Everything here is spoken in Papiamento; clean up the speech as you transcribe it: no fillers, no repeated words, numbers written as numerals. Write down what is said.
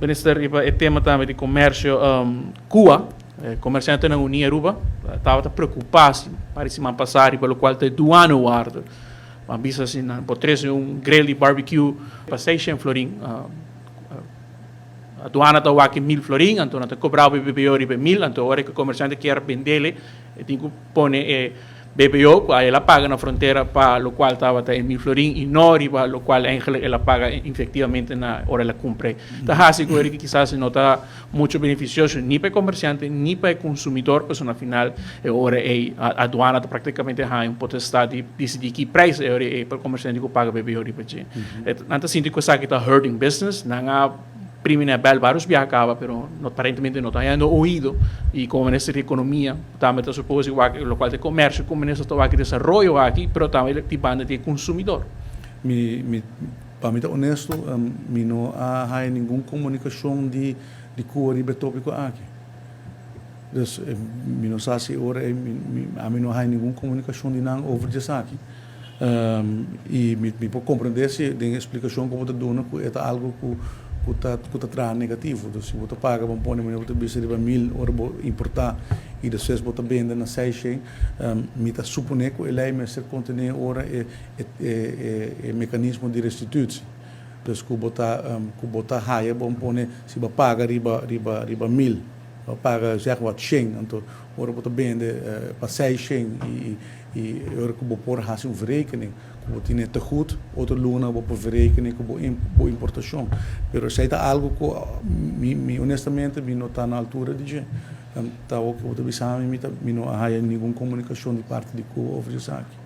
Minister, riba e tema tambe di comercio, CUA, Comerciantenan Uní Aruba, tabata preocupa pari siman pasa riba locual ta e douanewaarde. Nan bisa si nan por trece un grill di barbecue pa 600 florin, aduana ta wak e 1000 florin, anto nan ta cobra bo e BBO riba e 1000, anto ora cu e comerciante kier bendele e tin cu pone e BBO cu el a paga na frontera pa locual tabata e 1000 florin y no riba locual eigenlijk el a paga efectivamente na ora el a cumpra. Ta haci cu eri kisas no ta mucho beneficioso ni pa e comerciante ni pa e consumidor, pasobra na final e ora ey aduana ta practicamente haya un potestad di dicidi ki prijs e ora ey pa e comerciante cu paga BBO riba dje. Nan ta sinti cu esaki ta hurting business, nan a primi na e bel varios biaha caba pero no aparentemente no ta hayando oido y como minister di economia tambe ta supose wak locual ta e comercio como minister ta wak e desaroyo aki pero tambe di banda di e consumidor. Mi Pa mi ta honesto, mi no a haya ningun comunicacion di di Cuba riba e topico aki. Dus mi no sa si ora ey ami no a haya ningun comunicacion di nan over di esaki. Y mi por comprende si den e explicacion cu bo ta duna cu e ta algo cu cu ta cu ta traha negativo. Dus si bo ta paga bo pone manera bo ta bisa riba 1000 ora bo importa y despues bo ta bende na 600, mi ta supone cu e ley mester contene ora e e mecanismo di restitutie. Dus cu bo ta cu bo ta haya bo pone si bo paga riba riba riba 1000, bo paga zeg wat 100, anto ora bo ta bende pa 600 y y ora cu bo por haci un verrekening cu bo tene tegoed, otro luna bo por verrekenen cu bo bo importacion. Pero esey ta algo cu mi mi honestamente mi no ta na altura di dje. Ta awor cu bo ta bisa mi mi ta mi no a haya ningun comunicacion di parti di Cuba over esaki.